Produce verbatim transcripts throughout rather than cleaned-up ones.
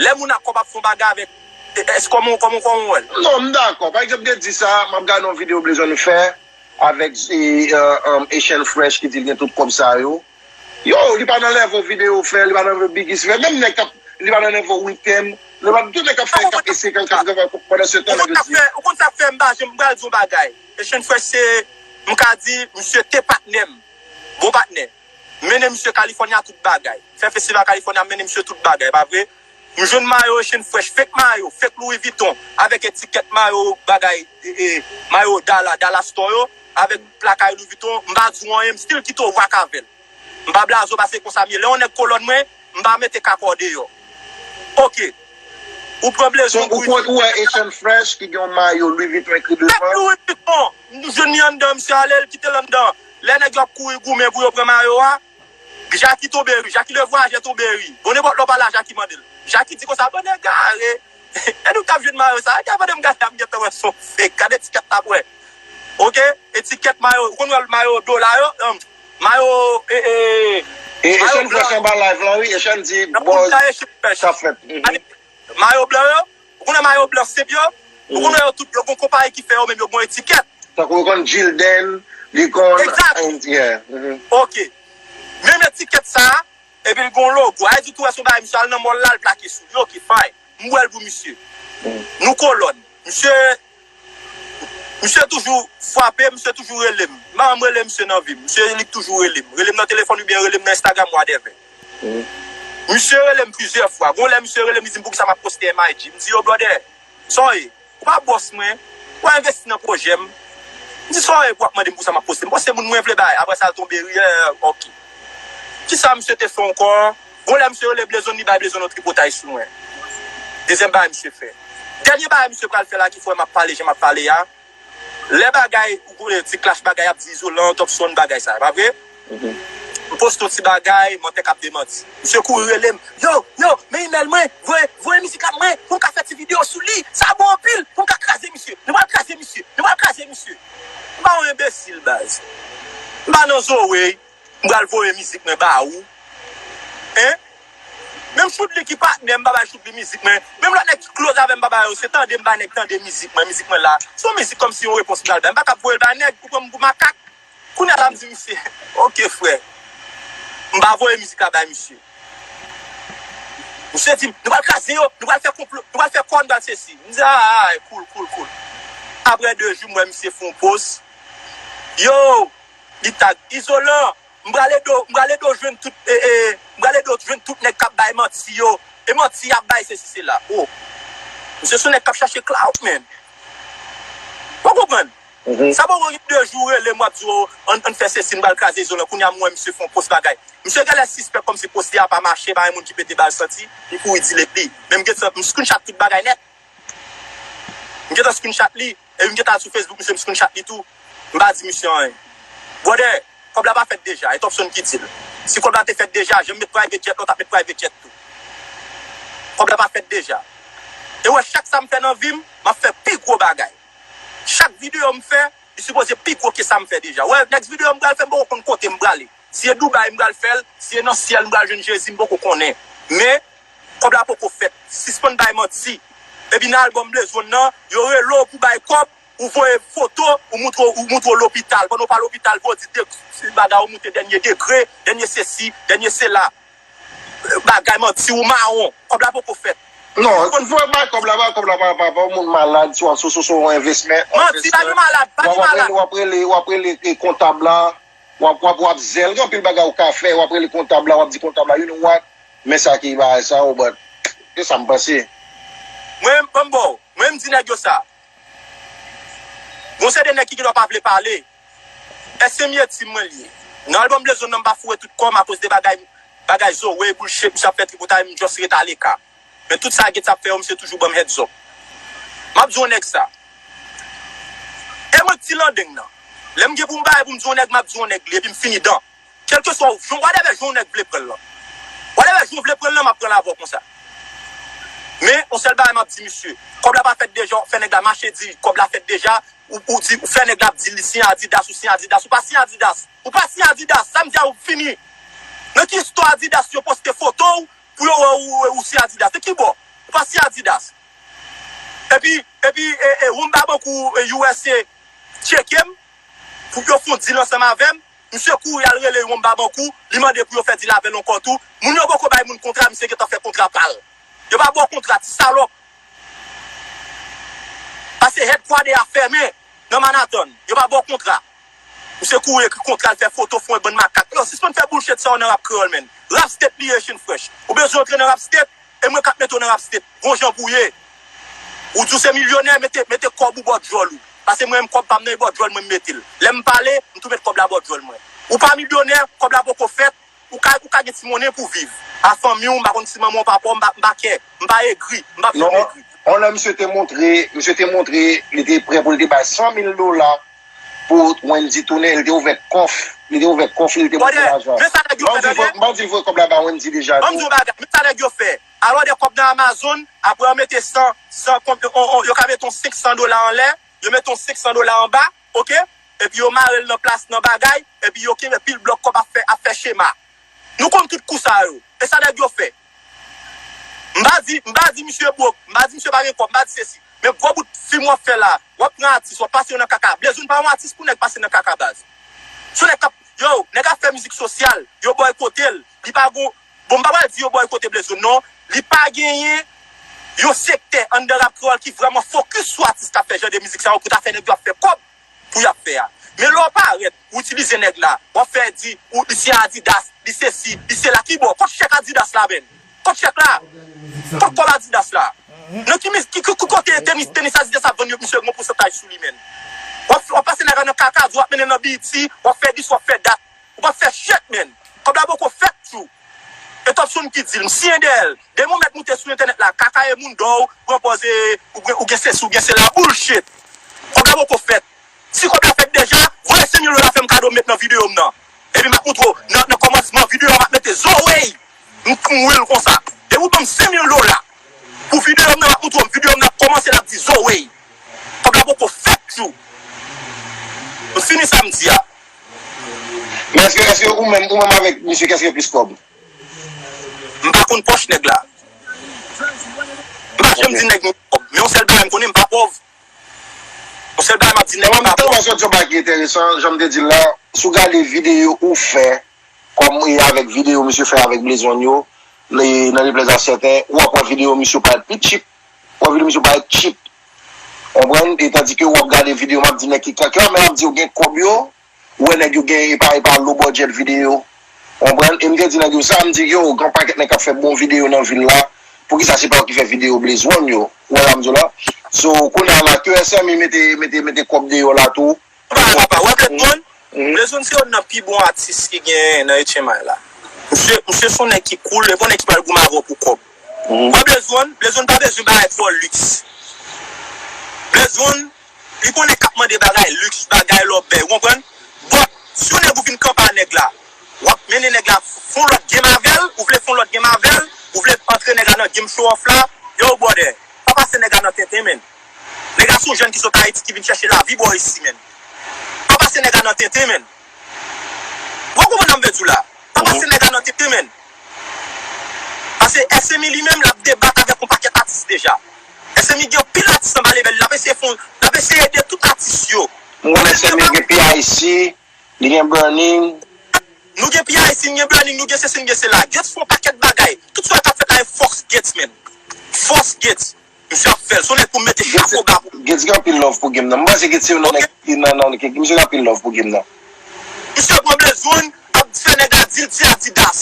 Lè moun ak kòb ap fè yon bagay avèk, e, e, kòman, kòman, kòman w wè l? Non, m dakò. Pa egzanp, gen di sa, m ap gade yon videyo Blaze One fè avèk, e, e, um, Asian Fresh ki di l gen tout kòb sa yo. Yo, li pa nan level Video fè, li pa nan level Biggie fè, menm nèg k ap, li pa nan level Weeknd, li pa tout nèg k ap fè, k ap eseye, k ap, k ap, pandan se tan, nèg yo di. Ou konn sa k fè, ou konn sa k fè m pa janm, m pral di yon bagay. Asian Fresh se, m ka di, misye te patnè m. Bon patnè. Mennen misye California tout bagay. Fè festival California, mennen misye tout bagay, pa vre? M jwenn mayo Asian Fresh, fake mayo, fake Louis Vuitton, avèk etikèt mayo bagay, e, e, mayo Dala, Dala Store yo, avèk plakay Louis Vuitton, m pa di w anyen, m still kite w vwak avè l. M pa blaze w pase konsa m ye. Lè yon nèg kolòn mwen, m pa mete kakò deyò. Oke. Ou pran Blaze One pou... Ou wè Asian Fresh ki gen yon mayo Louis Vuitton ekri devan. Fake Louis Vuitton! M jwenn li anndan, misye ale, l kite l anndan. Lè nèg yo ap kouri goumen pou yo pran mayo a, Jackie tonbe ri, Jackie le vwayajè tonbe ri. Bon, nenpòt lè w pale a Jackie, mande l. Jackie di konsa, "Bon, egare." E nou k ap jwenn mayo sa. Egare, pandan m gade, m gentan wè se yon fake. Gade etikèt la pou wè. Oke? Etikèt mayo. Ou konn wè mayo dola yo? Em, mayo, e, e, e, mayo blan. Echann Fresh anba live lan, wi. Echann di, "Bòz, sa fèt." Mhm. Mayo blan yo, ou konnen mayo blan senp yo, ou konnen yo tout, yo gon konpayi ki fè yo menm, yo gon etikèt. Tankou yo konn Gildan, li konn... Egzak. Yeah, mhm. Oke. Menm etikèt sa, epi l gon logo. A di tou wè son bagay, misye al nan mall la, l plake sou li. Oke, fine. M wè l pou misye. Mm. Nou kolòn. Misye, misye toujou frape, misye toujou rele m. M pa janm rele misye nan vi m. Misye li k toujou rele m. Rele m nan telefòn oubyen rele m nan Instagram, whatever. Mm. Misye rele m plizyè fwa. Gon lè misye rele m, li di m, "Poukisa m ap poste M I G?" M di, "Yo, brother, sa w ye? Ou pa bòs mwen. Ou pa envesti nan pwojè m." M di, "Sa w ye pou w ap mande m poukisa m ap poste? M poste moun mwen vle bay." Apre sa, l tonbe ri, eh, oke. Kisa misye te fè ankò? Gon lè misye rele Blaze One, li bay Blaze One yon tripotay sou mwen. Dezyèm bagay misye fè. Dènye bagay misye pral fè la ki fè m ap pale jan m ap pale a. Lè bagay, ou konnen ti clash bagay ap di Izolan, Topson bagay sa, pa vre? Mhm. M poste yon ti bagay, mantè k ap demanti. Misye kouri rele m, "Yo, yo, men imèl mwen, voye, voye mizik la mwen, pou m ka fè ti videyo sou li, sa bon anpil, pou m ka kraze misye. Nou pral kraze misye, nou pral kraze misye." M pa yon enbesil, baz. M pa nan Zoe. M pral voye mizik mwen ba ou. Hein? Menm Choudly ki patnè m, m pa bay Choudly mizik mwen. Menm lòt nèg ki close avè m, m pa bay yo. Se tande m bay nèg tande mizik mwen, mizik mwen la. Se yon mizik kòmsi yon repons m pral bay. M pa kab voye l bay nèg, ou pran m pou makak. Kounye a la m di misye, "Oke frè." M pa voye mizik la bay misye. Misye di m, "Nou pral kraze yo, nou pral fè konplo, nou pral fè kòn, nou pral sesi." M di, "Ah, ah, cool, cool, cool." Apre de jou, m wè misye fè yon post. Yo, li tag Izolan, m pral ede w, m pral ede w jwenn tout, e, e, m pral ede w jwenn tout nèg k ap bay manti yo. E manti y ap bay, sesi, sela. Oh. Misye se yon nèg k ap chache clout, man. Ou konprann? Mhm. Sa poko gen de jou ou rele m, w ap di, "Oh, ann, ann fè sesi, m pral kraze Izolan." Kounye a, m wè misye fè yon post bagay. Misye genlè sispèk kòmsi poste a pa mache, pa gen moun ki pete ba l santi, li kouri delete li. Men m gentan, m screenshot tout bagay nèt. M gentan screenshot li, epi m gentan al sou Facebook misye, m screenshot li tou. M pa di misye anyen. Brother, kòb la pa fèt deja, e Topson ki di l. Si kòb la te fèt deja, jan m met private jet la, w t ap met private jet tou. Kòb la pa fèt deja. E wè, chak sa m fè nan vi m, m ap fè pi gwo bagay. Chak videyo m fè, li sipoze pi gwo ke sa m fè deja. Wè, next videyo m pral fè, m poko konn kote m prale. Si e Dubai m pral fè l, si e nan syèl m pral jwenn Jezi, m poko konnen. Men, kòb la poko fèt. Sispann bay manti. Epi nan albòm Blaze One nan, yo rele w pou bay kòb, ou voye foto, ou moutre, ou moutre w lopital. Pandan w pa lopital, vre w di de, bagay ou moute dènye degre, dènye sesi, dènye sela. Bagay manti, ou mawon. Kòb la poko fèt. Non, fò bay kòb la, bay kòb la, pa, pa, pa, yon moun malad, sou, sou, sou, sou yon investment. Manti, pa gen malad, pa gen malad. W ap rele, w ap rele, w ap rele, e, kontab la, w ap, w ap, w ap zèl, gen anpil bagay ou ka fè, w ap rele kontab la, w ap di kontab la, "You know what? Men sa ki bagay sa, oh, but, se sa m panse." Mwen, mwen, bon, mwen, m di nèg yo sa. Gon seri de nèg ki gendwa pa vle pale. Èske m ye team mwen li ye? Nan albòm Blaze One nan, m pa foure tout kò m akoz de bagay, bagay Zoe, bullshit, misye ap fè tripotay, m just ret aleka. Men tout sa Gates ap fè yo, misye toujou ban m heads up. M ap di yon nèg sa. E mwen k ti landeng nan. Lè m gen pou m bay pou m di yon nèg, m ap di yon nèg li, epi m fini dan. Kèlkeswa jan, whatever jan yon nèg vle pran l lan. Whatever jan w vle pran l lan, m ap pran l avè w konsa. Men, yon sèl bagay m ap di misye. Kòb la pa fèt deja, fè nèg la mache di, kòb la fèt deja, ou, ou di, ou fè nèg la ap di li siyen Adidas, ou siyen Adidas, ou pa siyen Adidas. Ou pa siyen Adidas, sa m di a ou fini. Nan ki istwa Adidas yo poste foto w pou yo wè ou, ou, ou siyen Adidas? Nan ki bò? Adidas. Epi, epi, e, e, Wonba Bankou, e, U S A tcheke m pou yo fè yon deal ansanm avè m. Misye kouri al rele Wonba Bankou, li mande pou yo fè deal avè l ankò tou. Moun yo poko bay moun kontra, misye gentan fè kontra pa l. Yo pa ba w kontra, ti salòp. Pase headquarter a fèmen nan Manhattan. Yo pa ba w kontra. Misye kouri ekri kontra, l fè foto, fè yon bann makak. Yo, sispann fè bullshit sa yo nan rap kreyòl, menn. Rap State li ye, Chen Fresh. Ou bezwen antre nan Rap State? E mwen k ap mete w nan Rap State. Gon jan pou w ye. Ou di w se milyonè, mete, mete kòb ou bò djòl ou. Pase mwen menm kòb pa m nan, e bò djòl mwen m mete l. Lè m pale, m tou met kòb la bò djòl mwen. Ou pa milyonè, kòb la poko fèt, ou ka, ou ka gen ti monnen pou viv. A fanmi w, m pa konn si manman w papa w, m pa, m pa kè, m pa egri, m p ap janm egri. On lè misye te montre, misye te montre, li te prè pou li te bay san mil dola pou Wendyy tounen, li te ouvè kòf, li te ouvè kòf li, li te montre lajan. Men sa nèg yo fè, Daniel. M pa di l voye kòb la ba Wendyy deja tou. Ban m di w bagay, men sa nèg yo fè. Alò de kòb nan Amazon, apre yo mete san, san, yo ka mete yon senk san dola anlè, yo mete yon senk san dola anba, oke? Epi yo mare l nan plas, nan bagay, epi yo kenbe pil blòk kòb ap fè, ap fè chema. Nou konn tout kou sa yo. E sa nèg yo fè. M pa di, m pa di misye bwòk, m pa di misye pa gen kòb, m pa di sesi. Men gwo bout fim w ap fè la, w ap pran atis, w ap pase yo nan kaka. Blaze One pa yon atis pou nèg pase nan kaka baz. Se yon nèg k ap, yo, nèg ap fè mizik sosyal, yo bòykote l. Li pa gon, bon, m pa pral di yo bòykote Blaze One, non. Li pa genyen yon sektè anndan rap kreyòl ki vrèman fokis sou atis k ap fè jan de mizik sa yo pou ta fè nèg yo ap fè kòb pou y ap fè a. Men lè w parèt, ou itilize nèg la, w ap fè di, ou, li se Adidas, li se si, li se la. Ki bò? Kot chèk Adidas la, menn? Kot chèk la? Kot kòb Adidas la? Nan ki, ki, ki, ki kote tenis, tenis Adidas ap vann yo, misye gen yon pousantaj sou li, menn? W ap, w ap pase nèg la nan kaka, w ap mennen nan B E T, w ap fè dis, w ap fè dat. Ou p ap fè shit, menn. Kòb la poko fèt, tjou. E Topson ki di l, m siyen dèyè l. Demen w mèt moute sou entènèt la, kaka e moun dò w, pran pòz e, ou gen, ou gen sesi, ou gen sela, bullshit. Kòb la poko fèt. Si kòb la fèt deja, voye senk mil dola fè m kado m met nan videyo m nan. Epi m ap moutre w nan, nan kòmansman videyo a, m ap mete Zoey. M, m wè l konsa. Depi w ban m senk mil dola pou videyo m nan, m ap moutre w videyo m nan ap kòmanse, l ap di Zoey. Kòb la poko fèt, tjou. M fini sa m di a. Men èske, èske ou menm, ou menm avèk misye, kiyès ki gen plis kòb? M pa konn pòch nèg la. M pa janm di nèg gen kòb. Men yon sèl bagay m konnen, m pa pòv. Yon sèl bagay m ap di nèg, m pa pòv. Mwen sot yon bagay ki enteresan, jan m te di l la, si w gade videyo ou fè, kòm e avèk videyo misye fè avèk Blaze One yo, nan deplèz a sèten, w ap wè videyo misye parèt pi cheap. W ap vin misye parèt cheap. Konprann? E tandike w ap gade videyo, m ap di nèg ki kaka, men m ap di yo gen kòb yo, ou wè nèg yo gen, e pa, e pa low budget videyo. Konprann? E m te di nèg yo sa, m di yo, gen yon pakèt nèg k ap fè bon videyo nan vil la, poukisa se pa yo ki fè videyo Blaze One yo? Ou wè sa m di w la? So, kounye a la, ke S M I mete, mete, mete kòb deyò la tou, Papa, papa, w ap reponn? Blaze One se youn nan pi bon atis ki genyen nan H M I la. Misye, misye se yon nèg ki cool, e pa yon nèg ki pral goumen avè w pou kòb. W wè Blaze One, Blaze One pa bezwen bagay twò liks. Blaze One, li konnen k ap mande bagay liks, bagay lòbèy, ou konprann? But, si yon nèg ou vin kanpe a nèg la, w ap mennen nèg la fè yon lòt game avè l, ou vle fè yon lòt game avè l, ou vle antre nèg la nan game show off la, yo, brother, pa pase nèg la nan tenten, menn. Nèg la se yon jèn ki sot Ayiti ki vin chèche lavi bò isi, menn. Pa pase nèg la nan tenten, menn. Ou konprann sa m vle di w la? Pa pase nèg la nan tenten, menn. Paske S M I li menm, l ap debat avèk yon pakèt atis deja. S M I gen anpil atis anba lebèl li, l ap eseye fè, l ap eseye ede tout atis yo. M konnen S M I gen P I C, li gen Burning. Nou gen P I C, nou gen Burning, nou gen sesi, nou gen sela. Gates fè yon pakèt bagay. Tout sa k ap fèt la, e fòs Gates, menn. Fòs Gates. Misye ap fè l. Se yon nèg pou m mete chapo ba pou. Gates gen anpil love pou game nan. M panse Gates se youn nan nèg ki nan, nan, ki, misye gen anpil love pou game nan. Misye pran Blaze One, ap fè nèg la di l di Adidas.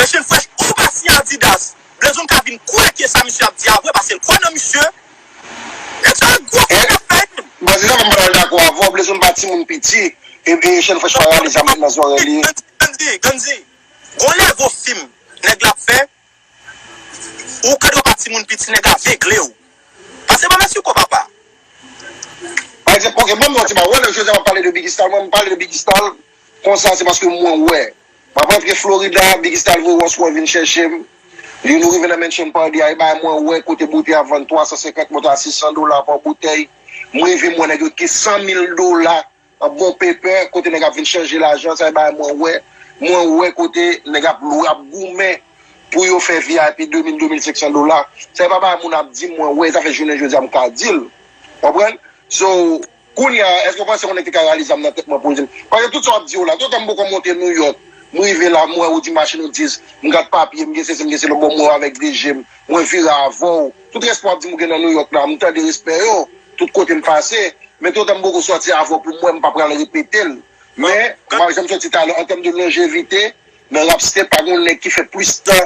Echann Fresh, ou pa siyen Adidas. Blaze One ka vin kwè ke sa misye ap di a vre, paske l kwè nan misye. Nèg sa gwo fou l ap fè. M panse sa fè m pa t al dakò avè w. Blaze One pa timoun piti. E, e Echann Fresh pa rale zam nan zòrèy li. Ganzi, Ganzi, Ganzi. Gon level fim nèg la ap fè. Ou ka dwe pa timoun piti, nèg la vegle w. Pase ban m esiko papa. Pa egzanp, ok, ban m yon ti bagay. Ou wè lè Joseph ap pale de Biggy Stalls, mwen m pale de Biggy Stalls konsa se paske mwen wè. M ap rantre Florida, Biggy Stalls voye Ross Roy vin chèche m. Li nou rive nan Mansion Party a, e bay mwen wè kote boutèy ap vann twa san senkant, monte a sis san dola pa boutèy. M rive m wè nèg yo ki san mil dola. An bon pepè, kote nèg ap vin chanje lajan, sa e bagay mwen wè. Mwen wè kote nèg ap lwe, ap goumen. pou yo fè V I P de mil, de mil senk san dola. Sa e pa bagay moun ap di m, mwen wè, sa fè jounen jodi a m ka di l. Konprann? So, kounye a, èske w panse yon nèg te ka rale zam nan tèt mwen pou l di m? Paske tout sa w ap di yo la, tout tan m poko monte Nouyòk, m rive la, m wè ou di machin ou dis, m gad papye, m gen sesi, m gen selo, bon, m wè w avèk de je m, mwen vire avè w. Tout respè w ap di m ou gen nan Nouyòk la, m tande respè yo, tout kote m pase, men tout tan m poko sòti avè w pou m wè, m pa pral repete l. Men, m pa janm sòti talè, an tèm de lonjevite, nan rap state, pa gen yon nèg ki fè plis tan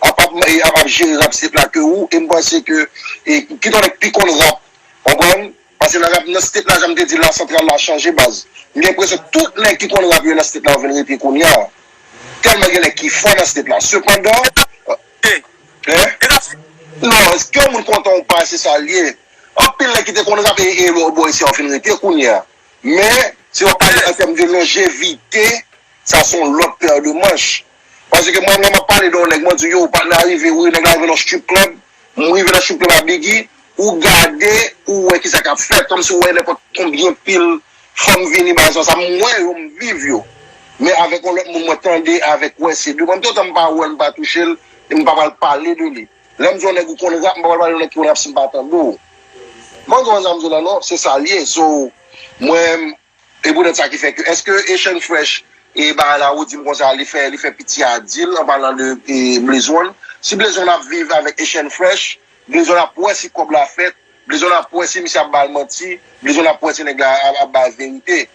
ap, ap, e, ap, ap jere rap state la ke ou, e m panse ke, e, kit yon nèg pi konn rap, konprann? Paske nan rap, nan state la, jan m te di, la santral la chanje baz. M gen enpresyon tout nèg ki konn rap yo nan state la, yo vin rete kounye a. Tèlman gen nèg ki fò nan state la. Sepandan, Hey, hein? e rap Non, èske yon moun kontan ou pa, se sa l ye. Anpil nèg ki te konn rap e, e bò, bò isi a fin rete kounye a. Men, si w ap pale an tèm de lonjevite, sa se yon lòt pè de manch. Paske mwen, lè m ap pale de yon nèg, mwen di yo, patnè a rive, wi, nèg la rive nan strip club, m rive nan strip club a Biggie, ou gade, ou wè kisa k ap fèt, kòmsi w wè nenpòt konbyen pil fanm vini, bagay sa, sa m wè yo, m viv yo. Men avèk yon lòt moun, mwen tande avèk wè, se de mwen, m te otan m pa wè l, m pa touche l, e m pa pral pale de li. Lè m di yon nèg ou konn rap, m pa pral pale yon nèg ki konn rap si m pa tande w. Mwen konn sa m di w la non, se sa l ye. So, mwen, e poutèt sa ki fè ke, èske Echann Fresh, e bagay la ou di m konsa, li fè, li fè piti a di l, an palan de e, Blaze One? Si Blaze One ap viv avèk Echann Fresh, Blaze One ap wè si kòb la fèt, Blaze One ap wè si misye ap ba l manti, Blaze One ap wè si nèg la ap, ap ba l verite.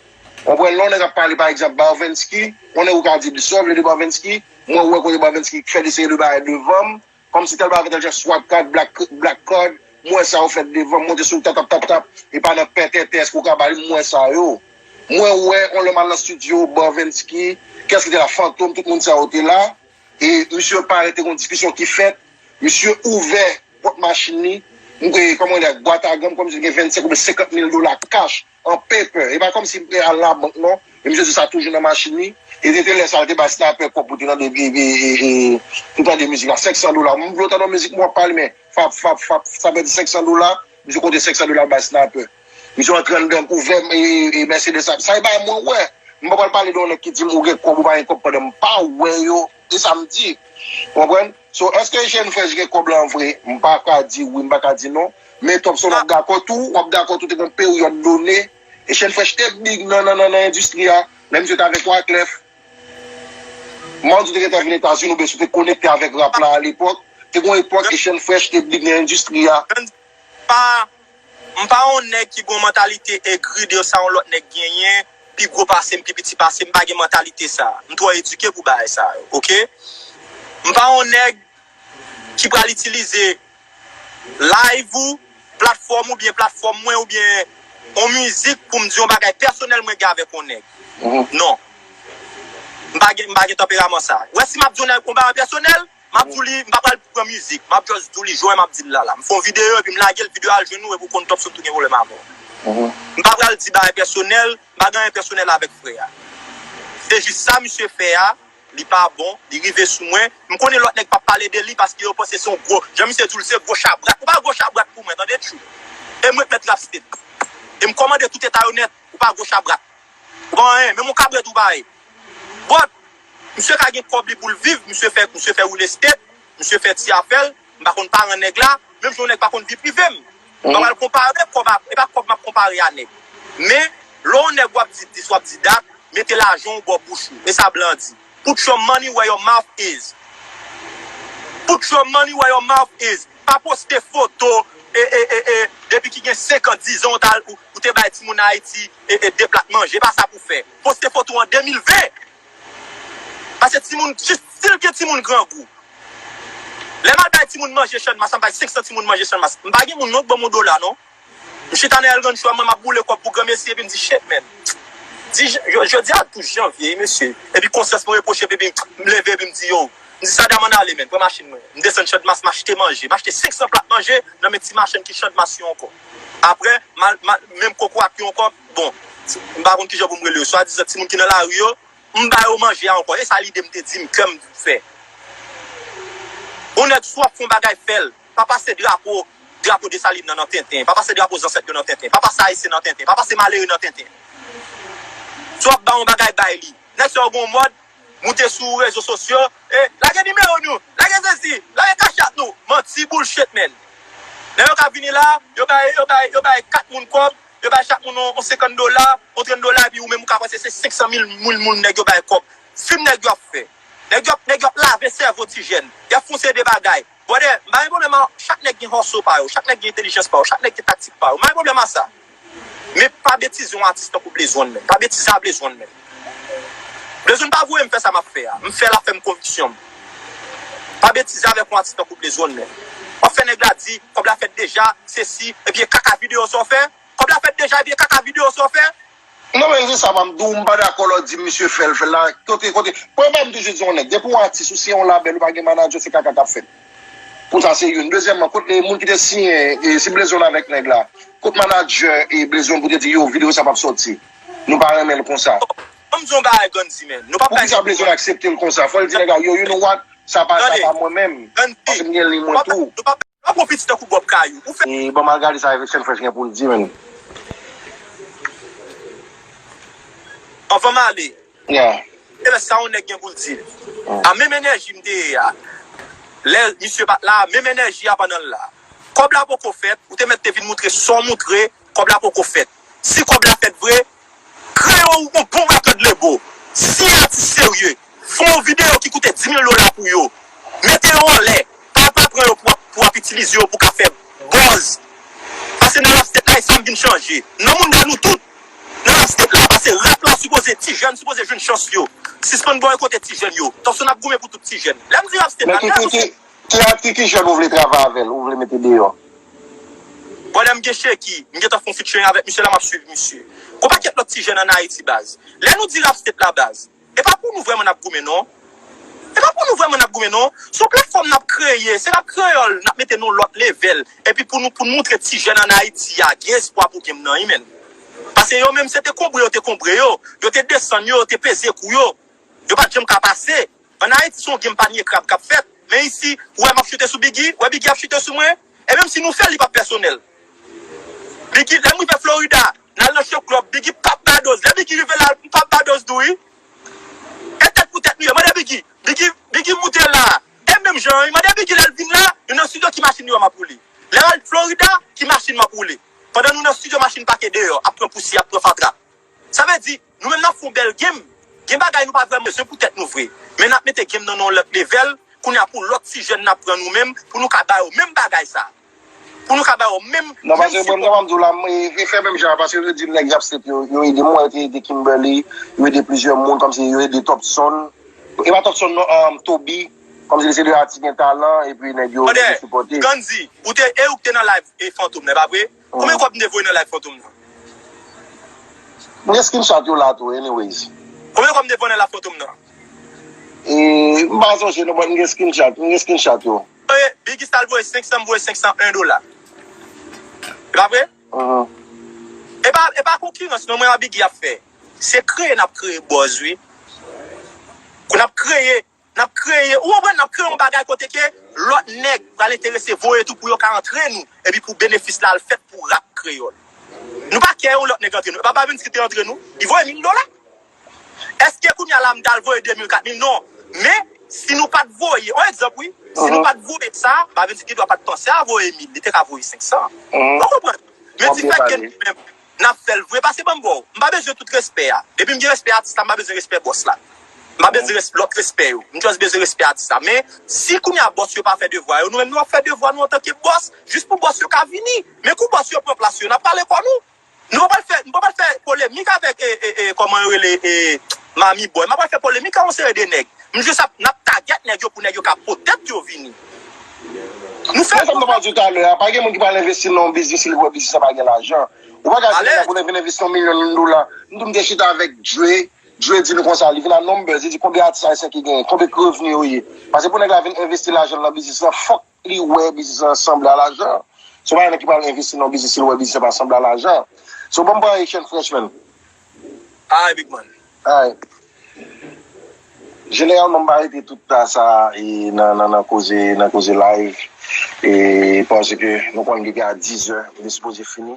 Konprann, lè yon nèg ap pale, pa egzanp, Barvensky, yon nèg ou ka di, sa w vle de Barvensky, mwen wè kote Barvensky fè de seri de bagay devan m, kòmsi tèl bagay, tèl jan, Swap Card, Black, Black Card, m wè sa yo fèt devan m, monte sou tap, tap, tap, tap, e pa nan pètètè, èske w ka ba li, m wè sa yo. Mwen wè, yon lè m al nan studio, Barvensky, kiyès ki te la, Fantom, tout moun sa yo te la, e misye parèt, te gon diskisyon ki fèt, misye ouvè pòt machin li, m kwè, kòman di, bwat a granm, kòmsi li gen vennsenk oubyen senkant mil dola cash, an paper. E pa kòmsi m te al labank non. E misye di sa toujou nan machin li. E te te lè sa l te bay Sniper kòb pou te tande, e, e, e, e, pou tande mizik la. Senk san dola. M vle w tande yon mizik mwen ap pale, men fap, fap, fap, sa vle di senk san dola. Misye konte senk san dola bay Sniper. Misye antre anndan ouvè e, e, e Mercedes la. Sa e bagay mwen wè. M pa pral pale de yon nèg ki di m ou gen kòb ou pa gen kòb pandan m pa wè yo. E sa m di. Ou konprann? So, èske Echann Fresh gen kòb la an vre? M pa ka di wi, m pa ka di non. Men Topson w ap dakò tou, w ap dakò tou te gen yon peryòd done. Echann Fresh te big nan, nan, nan, nan endistri a. Lè misye te avèk Wyclef. Mandy te gentan vin Etazini, oubyen si w te konekte avèk rap la alepòk. Te gen yon epòk Echann Fresh te big nan endistri a. Pa, m pa yon nèg ki gen yon mantalite egri de sa yon lòt nèg genyen, pi gwo pase m, pi piti pase m, m pa gen mantalite sa. M twò edike pou bagay sa yo, oke? M pa yon nèg ki pral itilize live ou, platfòm ou byen platfòm mwen oubyen yon mizik pou m di yon bagay pèsonèl mwen gen avèk yon nèg. Non. M pa gen, m pa gen tanperaman sa. Ou wè si m ap di yon nèg yon bagay pèsonèl, m ap di w li, m pa pral pran mizik. M ap just di w li jan m ap di l la la. M fè yon videyo epi m lage l, videyo a al jwenn ou epi w konn Topson tou gen pwoblèm avè w. M pa pral di bagay pèsonèl, m pa gen anyen pèsonèl avèk frè a. Se jis sa misye fè a, li pa bon, li rive sou mwen. M konnen lòt nèg p ap pale de li paske yo panse se yon gwo, jan misye di w, se gwo chabrak. Ou pa gwo chabrak pou mwen, tande tjou. E m ret mèt rap state. E m kòmande tout eta yo nèt, ou pa gwo chabrak. Ou pa anyen, menm yon kabrèt ou pa ye. But, misye ka gen kòb li pou l viv, misye fè, misye fè real estate, misye fè ti afè l, m pa konn paran nèg la, menm jan yon nèg pa konn vi prive m. M pa pral konpare kòb a, e pa kòb m ap konpare a nèg. Men, lè yon nèg w ap di dis, w ap di dat, mete lajan w bò bouch ou. E sa blan di. Put your money where your mouth is. Put your money where your mouth is. Pa poste foto e, e, e, e, depi ki gen senk an, diz an, ou, ou te bay timoun Ayiti e, e, de plat manje. E pa sa pou fè. Poste foto an de mil ven. Paske timoun, jis si l gen timoun grangou. Lè m al bay timoun manje Channmas, m bay senk san timoun manje Channmas. M pa gen moun non k ban m yon dola non. M chita nan El Rancho a, mwen m ap boule kòb pou granmesi, epi m di, shit, man. Di, j-, jodi a douz janvye, wi, mesye. Epi konsyans mwen repwoche m, epi m leve, epi m di, yo. M di, Sadam, ann ale, man, pran machin mwen. M desann Channmas, m achte manje. M achte senk san plat manje nan men ti machann ki Channmas yo ankò. Apre, m al, m al, menm kokorat yo ankò, bon, m pa konn kijan pou m rele yo. Swadizan timoun ki nan lari yo, m ba yo manje a ankò. E sa lide m te di m, kè m fè. Yon nèg si w ap fè yon bagay, fè l. Pa pase drapo, drapo Desalin nan nan tenten. Pa pase drapo zansèt yo nan tenten. Pa pase Ayisyen nan tenten. Pa pase malere nan tenten. Si w ap bay yon bagay, bay li. Nèg sa yo gen yon mòd, moute sou rezo sosyo, e, lage nimewo nou, lage sesi, lage Cash App nou. Manti, bullshit, man. Nèg yo ka vini la, yo bay, yo bay, yo bay kat moun kòb, yo bay chak moun yon, yon senkant dola, yon trant dola, epi ou menm ou ka panse se senk san mil moun, moun nèg yo bay kòb. Fim nèg yo ap fè. Nèg yo ap, nèg yo ap lave sèvo ti jèn. Y ap fè yon seri de bagay. Brother, m pa gen pwoblèm a, chak nèg gen hustle pa yo, chak nèg gen entèlijans pa yo, chak nèg gen taktik pa yo. M pa gen pwoblèm a sa. Men pa betize yon atis tankou Blaze One, men. Pa betize a Blaze One, men. Blaze One pa voye m fè sa m ap fè a. M fè l ap fè m konviksyon m. Pa betize avèk yon atis tankou Blaze One, men. W ap fè nèg la di, kòb la fèt deja, sesi, epi e kaka videyo sa w fè. Kòb la fèt deja, epi e kaka videyo sa w fè. Non, men se sa, m ap di w, m pa dakò lè w di misye fè l, fè l la. Kote, kote, premye bagay m toujou di yon nèg, depi w atis, ou se yon labèl, ou pa gen manadjè, se kaka k ap fèt. Pou sa, se youn. Dezyèmman, kot, e, moun ki te siyen, e, si Blaze One avèk nèg la, kot manadjè, e, Blaze One pou te di, yo, videyo sa p ap sòti. Nou pa renmen l konsa. Ban m di yon bagay, Gandhi, man. Nou p ap bay. Poukisa Blaze One aksepte l konsa? Fò l di nèg la, yo, you know what? Sa pa, sa pa mwen menm. Gandhi, paske m gen liy mwen tou. Nou p ap, nou p ap pran piti tankou Bob Kayou. Ou fè. E, ban m al gade sa Evection Fresh gen pou l di, man. Anvan m ale. Yeah. E lè sa yon nèg gen pou l di l. A menm enèji m te ye a. Lè misye pa t la, menm enèji a pandan l la. Kòb la poko fèt, ou te mèt te vin moutre sa w moutre, kòb la poko fèt. Si kòb la fèt vre, kreye w yon bon record label. Si atis serye, fè yon videyo ki koute dis mil dola pou yo. Mete yo anlè. Pa, pa pran yo pou, pou w ap itilize yo pou w ka fè buzz. Paske nan rap state la, e sa m vin chanje. Nan mouda nou tout, nan rap state la, paske rap la sipoze, ti jèn sipoze jwenn chans yo. Sispann boykote ti jèn yo. Tòpson ap goumen pou tout ti jèn. Lè m di rap state la, men ki, ki, ki, ki, ki jèn ou vle travay avè l, ou vle mete deyò? Bon, lè m gen Sheki, m gentan fè yon featuring avèk misye la, m ap swiv misye. Gon pakèt lòt ti jèn ann Ayiti, baz. Lè nou di rap state la, baz, e pa pou nou vrèman n ap goumen, non. E pa pou nou vrèman n ap goumen, non. Se yon platfòm n ap kreye, se rap kreyòl, n ap mete nan yon lòt level. Epi pou nou, pou n moutre ti jèn ann Ayiti a, gen espwa pou game nan, wi, menn. Paske yo menm, se te konbre yo te konbre yo. Yo te desann yo, yo te peze kou yo. Yo pa t janm ka pase. Ann Ayiti, se yon game panye krab k ap fèt. Men isi, ou wè m ap chite sou Biggie, ou wè Biggie ap chite sou mwen. E menm si nou fè l, li p ap pèsonèl. Biggie, lè m rive Florida, n al nan show club, Biggie p ap ba dòz. Lè Biggie rive la, m p ap ba dòz tou, wi. E tèt pou tèt nou ye. Mande Biggie. Biggie, Biggie moute la. E menm jan an, mande Biggie lè l vin la, nou nan studio ki machin li wè m ap woule. Lè l al Florida, ki machin m ap woule. Pandan nou nan studio, machin pake deyò, ap pran pousyè, ap pran fatra. Sa vle di, nou menm n ap fè yon bèl game. Gen bagay nou pa vrèman bezwen pou tèt nou vre. Men n ap mete game nan nan yon lòt level, kounye a pou lòt ti jèn n ap pran nou menm, pou nou ka ba yo menm bagay sa. Pou nou ka ba yo menm, non, paske menm bon, sistèm. Kòman m di w la, m, e, e fè menm jan, paske yo te di nèg Rap State yo, yo ede m, yo te ede Kimberly, yo ede plizyè moun, kòmsi yo ede Topson. E pa Topson non, um, Toby, kòmsi se de atis gen talan, epi nèg yo, yo sipòte. Gandhi, ou te, e ou ki te nan live e Fantom nan, e pa vre? Konbyen kòb m te voye nan live Fantom nan? M gen screenshot yo la tou, anyways. Konbyen kòb m te voye nan live Fantom nan? E, m pa sonje non, but m gen screenshot, m gen screenshot yo. Voye, Biggie Star voye senk san, m voye senk san en dola. E pa vre? E pa, e pa konkirans non, mwen a Biggie ap fè. Se kreye n ap kreye buzz, wi. Kou n ap kreye, n ap kreye, ou konprann, n ap kreye yon bagay kote ke lòt nèg pral enterese voye tou pou yo ka antre nou, epi pou benefis la al fèt pou rap kreyòl. Nou pa kè yon lòt nèg antre nou. E pa Babenski te antre nou, li voye mil dola. Èske kounye a la m t al voye de mil, kat mil? Non. Men, si nou pa t voye, yon egzanp, wi, si nou pa t voye sa, Babenski dwa pa t panse a voye mil, li te ka voye senk san. Ou konprann? Men di fèt ke nou menm, n ap fè l vre, pase ban m ba w. M pa bezwen tout respè a. Depi m gen respè atis la, m pa bezwen respè bòs la. M pa bezwen res-, lòt respè yo. M just bezwen respè atis la. Men, si kounye a bòs yo pa fè devwa yo, nou menm nou ap fè devwa nou antanke bòs, jis pou bòs yo ka vini. Men kou bòs yo pran plas yo, n ap pale kò nou. Nou pa pral fè, nou pa pral fè polemik avèk, e, e, e, kòman yo rele, e, Mami Boy. M pa pral fè polemik ak yon seri de nèg. M jis ap, n ap tagèt nèg yo pou nèg yo ka pote tèt yo vini. Nou fè. Men sa m te pral di w talè a, pa gen moun ki pral envesti nan yon biznis si li wè biznis la pa gen lajan. Ou pa ka di nèg pou l vin envesti yon milyon dola. M tou m te chita avèk Dre, Dre di nou konsa, li vin a numbers, li di konbyen atis ayisyen ki genyen, konbyen ki revni yo ye. Paske pou nèg la vin envesti lajan l nan biznis lan, fòk li wè biznis lan sanble a lajan. Se pa yon nèg ki pral envesti nan yon biznis, si l wè biznis lan pa sanble a lajan. So, ban m pran Haitian Fresh, man. Alright, big man. Alright. Jeneralman, m pa rete tout tan sa e nan, nan, nan koze, nan koze live. E paske nou konn li te a dizè, li te sipoze fini.